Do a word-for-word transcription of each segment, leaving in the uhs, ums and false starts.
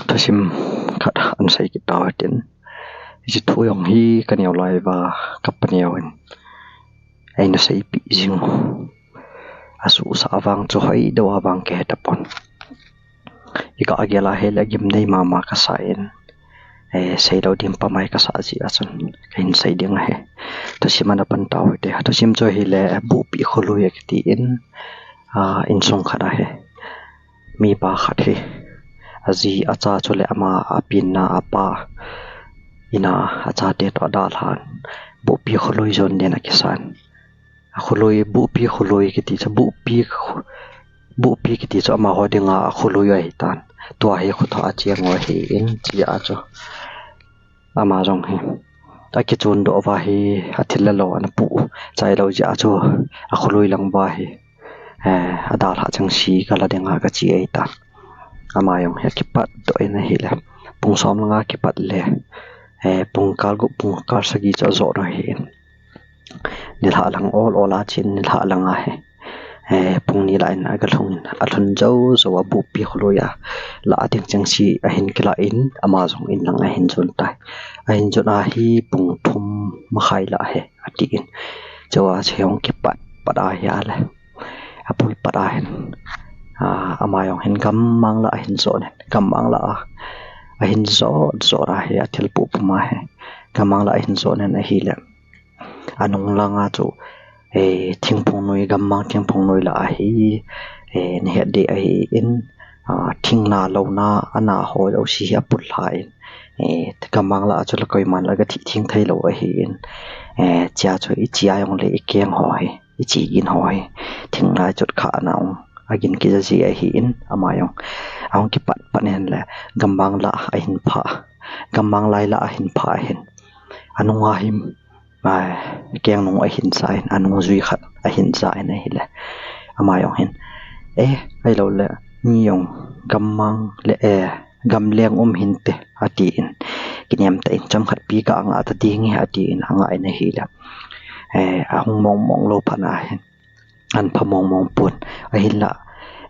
Thusim khat ana sei kit tau hitin. Hiche thu jong hi kaneo lai uva, kapa neo in eina seipeh jing u. Asuhsah vang chu hoidou a vang kahe tapon. Iga gel a hile gimnei mama kasa in, eh, seilou ding pamai kasa jeh a chun kahin sei ding ahi. Thusim ana pan tau hite. Thusim chu hile, Buhpi Kholui akiti in, ah, insung khat ahi. Mipa khat hi, aji acha chule ama apenna apa in a, achate toh adalhan, Buhpi Kholui jon din akisan. Akholui, Buhpi Kholui kiti chu, Buhpi, Buhpi kiti chu amaho dinga akholui ahitan. Tua hi khotho a cheng u ahin, chea chu ama jong hi akichon doh uva hi, athil le lo ana pu chailou jeh a chu, akholui lang uva hi, eh, adalhah chengse kala dinga kache ahitan. Ama jong hi akipatdoh in ahile, pung som langa kipat le, eh, pungkal gup, pungkal sagi chu ajot u ahin. Nilhah lang ol ol a chen, nilhah langa hi, eh, pung ni lah in aga lhung in, alhun jou jou a Buhpi Kholui a lah a ding chengse ahin kilah in, ama jong in lang ahin jon tai. Ahin jon a hi pung thum makhai lah hi atin. Chua chu hung kipat pat ahile, apul pat ahin, ah, ama jong hin gammang lah ahin jon in, gammang lah a ahin jot jot a hi, athil puh pum a hi gammang lah ahin jon in ahile, anung langa chu, eh, thingphung noi, gammang thingphung noi lah a hi, eh, nahet ding ahin, ah, thingna louna, ana ho jouse hi apul lha in, eh, gammang lah a chu la koiman la gathi theng thei lou ahin, eh, chea chu iche a jongle ikeng ho hi, iche gin ho hi, thingna chot kha ana um, agin kija ji ahin, ama jong ahung kipat pat in le, gammang lah ahin pha, gammang lai lah ahin pha ahin, anunga hi, ai, keng nung ahin ja in, anungjui khat ahin ja in ahile, ama jong hin, eh, ahilou le, mi jong gammang le, eh, gamleng um hinte, atin, kinem tah in, chomkhat pi ka anga ta ding hi, atin, anga in ahile, eh, ahung mong mong lou phat ahin, an pha mong mong pon, ahinla,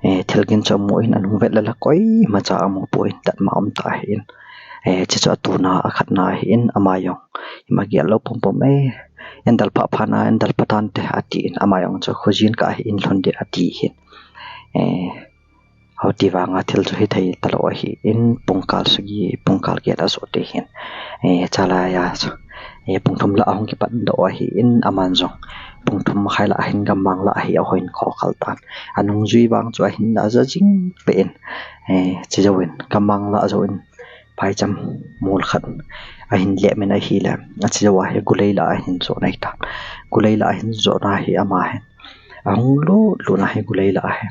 eh, thil gin chu amu in, anung vet le la koimacha amu pon, tatma um tah ahin, eh, chuchu atuna, akhatna ahin, ama jong ima gel lou pum pum, eh, eidal pha pha na, eidal pha tante, atin, ama jong chu khojin ka ahin lhun ding ati hin, eh, hoti vanga thil chu hithei talou ahin, pungkal sagi, pungkal get ajot ding hin, eh, chalai a chu, eh, pung thum lah ahung kipat doh ahin, aman jong pung thum makhai lah ahin, gammang lah ahi, ahoiin khokhal tan, anungjui vang chu ahin aja jing peh in, eh, chujouvin gammang lah jouvin, phaicham mol khat ahin lem in ahile, achujou a hi gulei lah ahin jot ahitan. Gulei lah ahin jot a hi ama hin ahung lut lut a hi gulei lah a hi,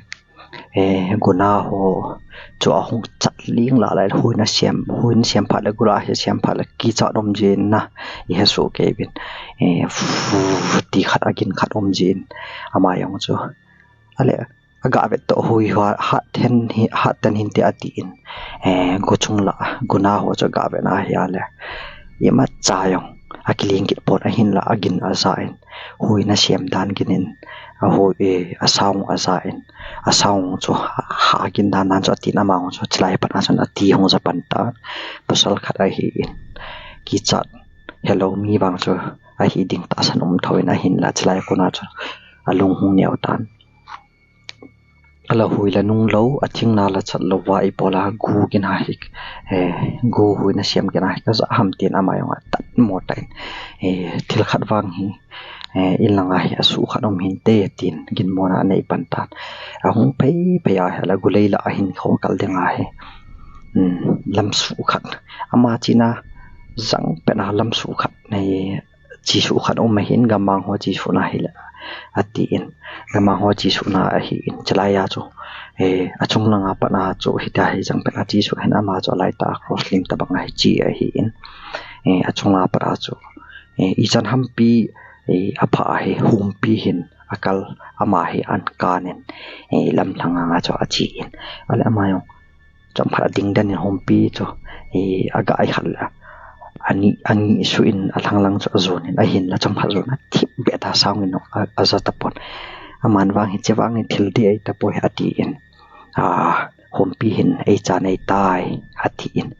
eh, guna ho chu ahung chat ling lah lai, huina sem, huina sem phat le, gula hi sem phat le kichat um jin na, ihe soh kei uvin, eh, fu ti khat, agin khat um jin, ama jong chu, ale, aga vet toh, hui hua, hat hen hi, hat ten hinte atin, eh, gu chung lah, guna ho chu aga vet na ahile, imacha jong akiling kit pon, ahinla agin aja in, huina sem dan gin in, ahui, eh, asang aja in, asang chu ha, ha gin dan dan chu atin, ama chu chulai pat a chun ati hung ja pan tan, pasal khat ahin, kichat helou mi vang chu ahi ding tahsan um thou in, ahinla chulai kona chu alung hung neo tan. Ala hui la nung lou, athingna la chat lou va ibola gu gin a hi, eh, gu huina sem gin a hi kaja ham tin ama jong atat mo tan, eh, thil khat vang hi, eh, in langa hi asuh khat um hinte tin ginmona anei pan tan. Ahung phei phei a hi la gulei lah ahin khokal ding a hi, um, lamsuh khat, ama china jang pen a lamsuh khat nei, chesuh khat um ahin, gammang ho chesuhna hile, atin, gammang ho chesuhna ahin, chulai a chu, eh, achung langa pat a chu hitia hi jang pen a chesuh hin, ama chu alai tah a cross lim tabang a hi che ahin, eh, achung langa pat a chu, eh, ichan hampi, eh, apha a hi humpi hin akal, ama hi an kan in, eh, lamlhang a chu achen, ale ama jong chomkhat ading den in humpi chu, eh, aga ai khat le, ani, ani suh in alhang lang chu ajon in, ahinla chomkhat jon a thip beh ta sang in a, aja tapon. Aman vang hiche vang hi thil ding ahi tapoi atin, ah, Humpi hin eichan eitai, atin.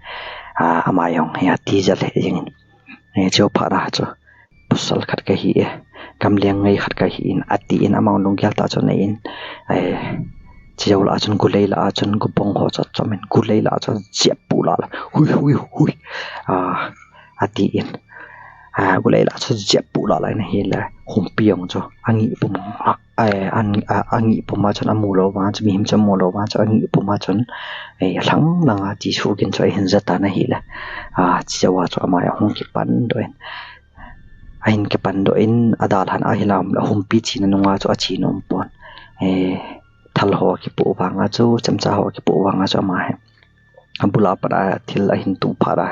A, ama jong hi ati jal lheh jengin. E, chujou phat a chu, pasal khat kahi e, gamleng ngai khat kahi in, atin, ama lunggel tah chu anei in. E, chujou lah a chun, gulei lah a chun, gubong ho chu achomin, gulei lah a chun, jep pu lah lah, hui, hui, hui. A, atin. A, gulei lah a chun jep pu lah lah in ahile, humpi jong chu angih pum, a, a, an, a, angih pum a chun amu lou vang chu, mihem chu amu lou vang chu, angih pum a chun, e, lhang langa chesuh gin chu ahin ja tan ahile. A, chujou a chu ama jong ahung kipan doh in. Ahin kipan doh in, adalhan ahi lam le, humpi chena nunga chu ache nom pon. E, thal ho akipoh vanga chu, chemcha ho akipoh vanga chu ama hi abul a pat a thil ahin tuh phat a,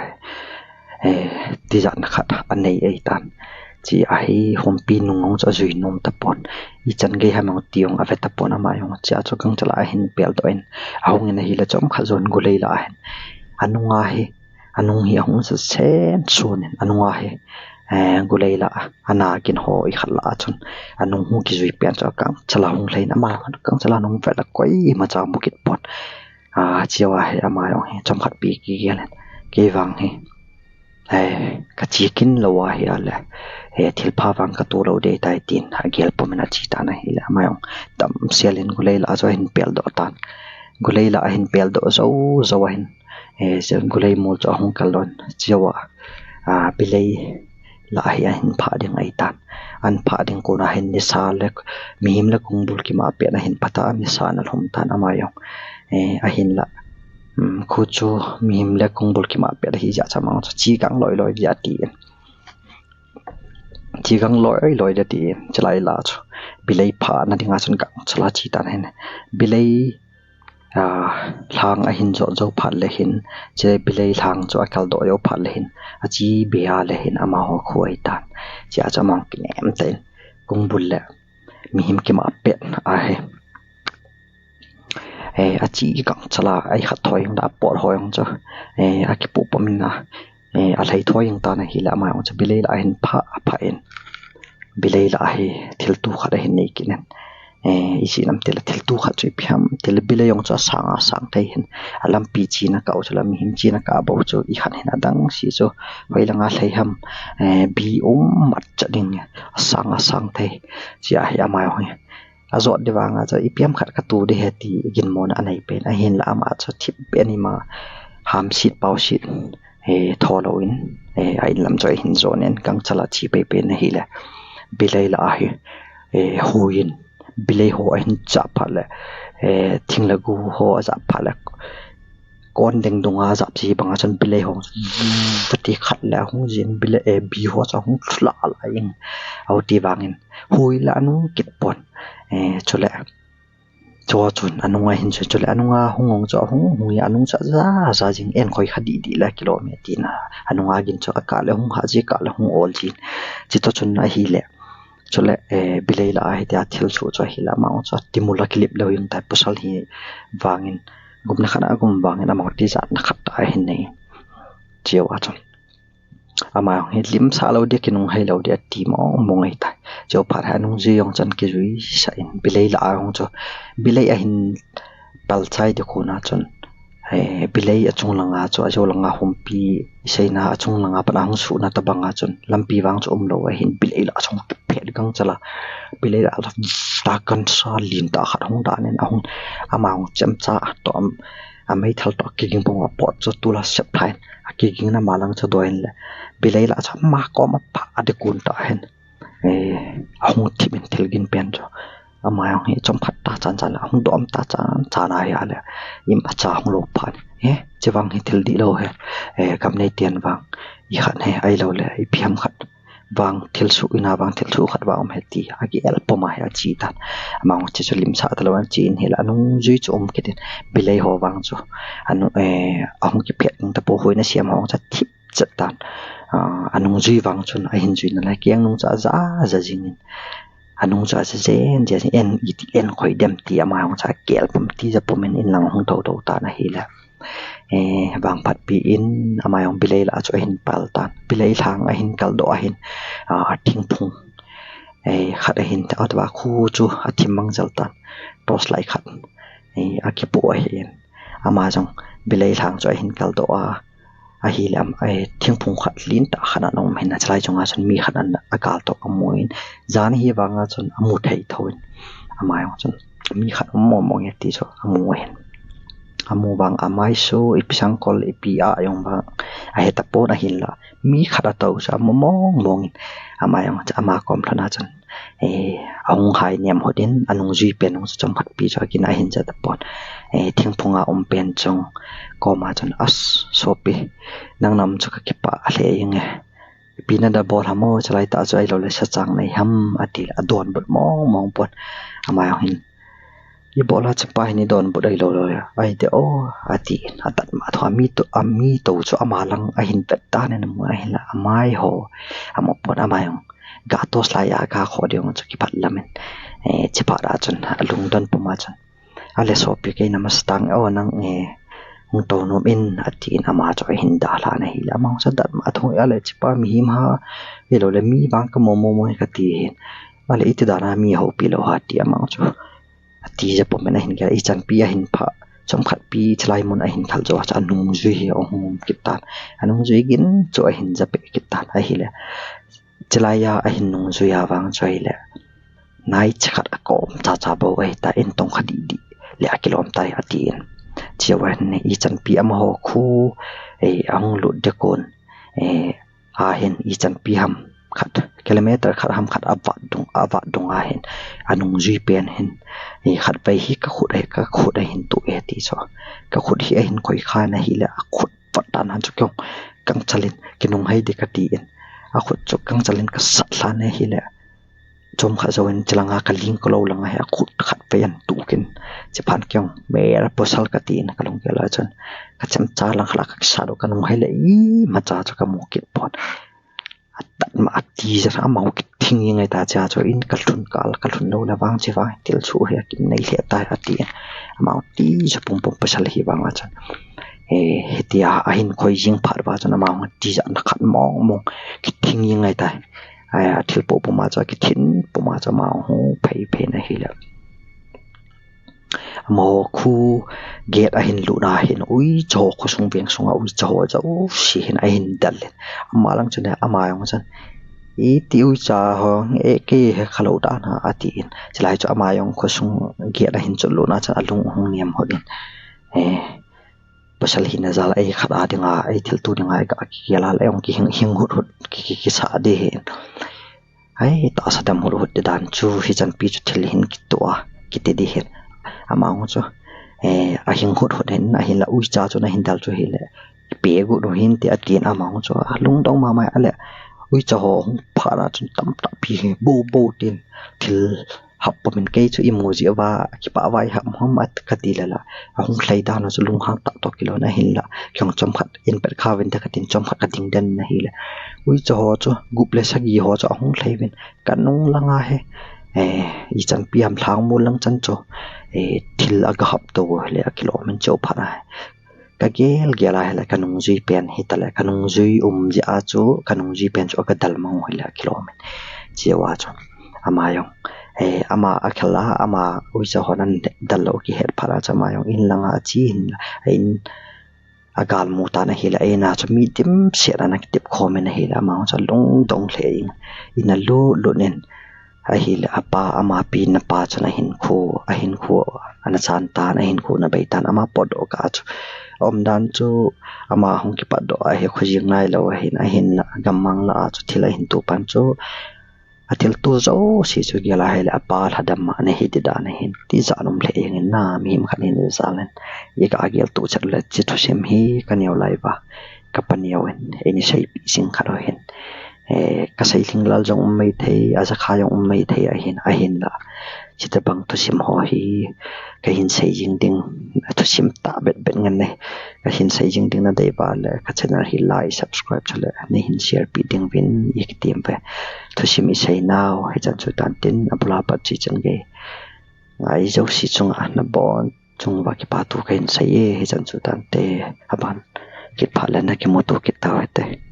e, tijatna khat anei ahitan. Chua hi humpi nung jong chu ajui nom tapon. Ichan gei ham jong ti jong ave tapon ama jong. Chua chu gangchal a ahin pel doh in, ahung in ahile chomkhat jon gulei lah a hin, anunga hi, anung hi ahung sa sen sun in, anunga hi, e, gulei lah a, ana gin ho ikhat lah a chun, anung hung kijui pen chu gangchal a hung lhai in, ama gangchal a nung vet a koimacha mu kit pon. A, chujou a hi ama jong hi chomkhat pi kigel in, kei vang hi, e, kache kit lou ahile, e, thilpha vang katoh lou ding tai tin agel pum in ache tan ahile, ama jong damsel in gulei lah a chu ahin pel doh tan. Gulei lah a ahin pel doh jou jou a hin, e, gulei mol chu ahung kal doh in, chujou a, a, bilei lah a hi ahin phah ding ahitan. Ahin phah ding kon a hin nisa le, mihem le kongbul kimah pet ahin pha tan, nisa ana lhum tan ama jong. E, ahinla, um, khu chu mihem le kongbul kimah pet ahi jeh chun ama jong chu che gang loi loi ding atin. Che gang loi loi ding atin. Chulai lah a chu bilei phahna dinga chun gangchal a che tan ahin. Bilei, a, lhang ahin jot jou phat le hin, chule bilei lhang chu akal doh jou phat le hin, ache be a le hin amaho khu ahitan. Chua chu ama jong kinem tah in, kongbul le mihem kimah pet ahi, e, ache gangchal a, ikhat thoi jong da, apot ho jong chu, e, akipoh pum in a, e, alhai thoi jeng tan ahile, ama jong chu bilei lah a ahin phah, aphah in, bilei lah a hi thilto khat ahin nei kit in. E, ijeh inem itile thilto khat chu ipi ham itile, bilei jong chu asang asang thei hin, alampi chena kah u chu le mihem chena kah bou chu ikhat hin, adang se chu hoilanga lhai ham, e, bi um mat cha ding, asang asang thei. Chua hi ama jong hi ajot ding vanga chu ipi ham khat kato ding ahi ti ginmona anei pen, ahinla ama chu thip beh in ima, hamset paoset, e, tho lou in, e, a-in lam chu ahin jon in, gangchal a che pei pen ahile, bilei lah a hi, e, hui in, bilei ho ahin jah phat le, e, thing le go ho ajah phat le, kon ding dunga ajap ji banga chun bilei ho chu vati khat le ahung jin, bilei, e, bi ho chu ahung lhulha lha in, ahi ti vangin hui le anung kit pon. E, chule, chua chun anunga hin chu, chule anunga hung hung chu ahung hung in, anung chu aja ja jing, enkoi kha dih dih le kilom e tina, anunga gin chu akah le hung hah ji, kah le hung ol jin. Chutoh chun ahile, chule, e, bilei lah a hitia thil soh chu ahile, ama jong chu timul a kilip lou jeng tai, pasal hi vangin, gumna khat a gum vangin, ama jong tijatna khat tah ahin nei. Chua chun ama jong hi limsah lou ding, kinunghei lou ding ati mong mong ahitai. Chujou phat hi anungjui jong chu ahin kijui sah in, bilei lah a jong chu, bilei ahin pal chai ding kon a chun, e, bilei achung langa chu, ajou langa humpi, iseina achung langa pat a hung suhna tobang a chun, lampi vang chu umlou ahin, bilei lah a chu ahung kiphet gangchal a, bilei lah a chu takan sa lentah khat ahung dan in, ahung, ama jong chemcha toh, am, ameithal toh akiging pum a, apot chu tol a sep lha in, akigingna ma lang chu adoi in le, bilei lah a chu ama kom a aphah ding kon tah hin, e, ahung thip in thil gin pen chu. Ama jong hi chomkhat tah chan chan le, ahung dom tah chan chan ahile, imacha hung lou phat in, e, hiche vang hi thil dihlou ahi, e, gam neiten vang, ikhat hi ahilou le ipi ham khat vang thil soh, ina vang thil soh khat vang um ahi ti agel pum a hi ache tan. Ama jong chu limsah talou in ache in ahile, anungjui chu um kit in, bilei ho vang chu, anu, e, ahung kiphet ding tapou, huina sem ho jong chu athip chet tan. A, anungjui vang chun ahin juina le, keng nung chu aja ja jing in, anung chu aja jen jen in, en iti, enkoi dem ti ama jong chu agel pum, tija pum in, in lang ahung thou thou tan ahile, e, vangphat pi in ama jong bilei lah a chu ahin pal tan. Bilei lhang ahin kal doh ahin, a, thingphung, e, khat ahin, atua khu chu athim mang jel tan. Torchlight khat, e, akipoh ahin, ama jong bilei lhang chu ahin kaldoh a, ahile am, eh, thingphung khat lentah khat ana um hin, chulai chunga chun mi khat ana, agal toh amun, jan hi vanga chun amu thei thouvin, ama jong chun mi khat um mong mong e ti chu amu ahin. Amu vang amaisu, ipi sangkol, ipi a jong vang ahe tapon ahinla, mi khat atou chu amu mong mong in, ama jong chu ama kom lhona chun, eh, ahung hai niam hut in, anungjui pen jong chu chomkhat pi chu akin ahin ja tapon. Eh, thingphunga um pen jong koma chun, "As, sopi, nang nam chu kakipah lheh inge. Ipi nada bol ham o, chulai tah chu ahilou le sachang nei ham?" ati le adonbut mong mong pon. Ama jong hin, "Ibol a chepa hin idonbut ahilou le, ahi te o," ati in, atat ma tho, ami to, ami to chu ama lang ahin vet tan in amu ahinla, amai ho amu pon, ama jong ga torch light a ga kho ding chu kiphat lam in, eh, chephat a chun alungdon puma chun, "Ale sopi, kei namasatang o, nang, eh, hung tou nom in," ati in ama chu ahin dalhan ahile, ama jong chu atat ma tho, "Ale chepa, mihem ham, ahilou le mi vang kamu mu mu kati hin. Ale iti dan a mi houpi lou ham?" ti ama jong chu ati ja pum in ahin gel, ichanpi ahin phah, chomkhat pi chulai mun ahin kal jo a chu anungjui hi ahung um kit tan. Anungjui gin chu ahin ja peh kit tan ahile, chulai a ahin nungjui a vang chu ahile, nai chikhat akom cha cha bou ahi ta, in tong kha dih dih le akilom tai ati in. Chua hin ichanpi amaho khu, eh, ahung lut deh kon, eh, ahin ichanpi ham khat, kilometer khat ham khat avat dung, avat dung ahin, anungjui pen hin, eh, khatvei hi kakhut ahi, kakhut ahin tu e ti chu. Kakhut hi ahin khoi khan ahile, akhut vat dan a chu kei jong kangchal in, kinung hei ding kati in, akhut chu kangchal in kasat lhan ahile, chomkhat jouvin chulanga kaling kalou langa hi akhut khatvei ahin tukin, chuphat kei jong, "Mera pasal," kati in kalunggel a chun, kachemcha lang khat a kakisat u, kanung hei le imacha chu kamu kit pon. Atat ma ati jan, ama kithing jeng ahi ta, chea chu in kalhun kal, kalhun lou le vang che vang thil chu hi akin nei lheh tai ati in, ama ti ja pum pum, pasal hi vang a chun, eh, hitia ahin khoi jing phat uva chun ama jong ati ja na khat mong mong, kithing jeng ahi ta. Ai, athil po puma chu, akithin puma chu ama hung phei phei in ahile, amaho khu gate ahin lutna hin uicha ho khosung veng sunga uicha ho jouse hin ahin del in, ama lang chun ama jong chun, "Iti uicha ho, eh, kei he khalou dan ham?" ati in. Chulai chu ama jong khosung gate ahin chot lutna chun alung hung niam hut in, eh, pasal hina jal a ei khat a dinga, ei thilto dinga, ei ga kigel a le, ei hung kihing, hing hut hut, ki, ki, kisa ding hin. Ai, tahsa dem hut hut ding dan chu, hichanpi chu thil hin kitoh a, kiti ding hin. Ama jong chu, eh, ahing hut hut hin, ahinla uicha chu nahin del chu hile, pe gu nu hin ti atin, ama jong chu, alungdong mama ale, uicha ho hung phat a chun tamtah pi hi, bo bo tin, thil hap pum in kei chu imu jeh uva, kipah vai ham ham at kati le la. Ahung lhai dan u chu lunghang tah toh kilou in ahinla, kei jong chomkhat in pet kha vin te katin chomkhat kading den in ahile, uicha ho chu gup le sagi ho chu ahung lhai vin, kanung langa hi, eh, ichanpi ham lhang mol lang chan chu, eh, thil aga hap to le akilom in cheu phat a, kagel gel a hile, kanungjui pen hitale, kanungjui um jeh a chu, kanungjui pen chu aga del mang u hile akilom in. Chua chu ama jong, eh, ama akhel a, ama uicha hon ahin del lou kihet phat a chu ama jong in langa ache in, in agal mu tan ahile, in a chu mi dimset ana kitep khom in ahile, ama jong chu alungdong lheh in, in alut lut in, ahile apa, ama pi napa chun ahinkho, ahinkho ana chan tan, ahinkho ana bei tan, ama potdoh kah chu, aumdan chu, ama hung kipatdoh ahi, khojing nailou ahin, ahinla, gammang lah a chu thil ahin to pan chu, athilto jouse chu gel a hile, apa lhadam a ana hi ding dan ahin, tijat um lheh jeng in na, mihem khat hin jal in, i kagel toh chet le, hiche thusim hi kaneo lai uva, kapa neo in, eini seipeh jing khat u ahin. Eh, kasei lhinglel jong um maithei, ajakha jong um maithei ahin, ahinla, hitobang thusim ho hi kahin sei jing ding, thusim tah bet bet ngen e. Kahin sei jing ding nadei uva le, ka channel hi like, subscribe chule neihin share peh ding uvin ikitem uve. Thusim isei nau hichan chu tan tin, abul a pat chu hichan gei. Ngai jouse chunga nabon chung uva kipathu kahin sei e, hichan chu tante, aban kit phat le nakimuto kit tau hite.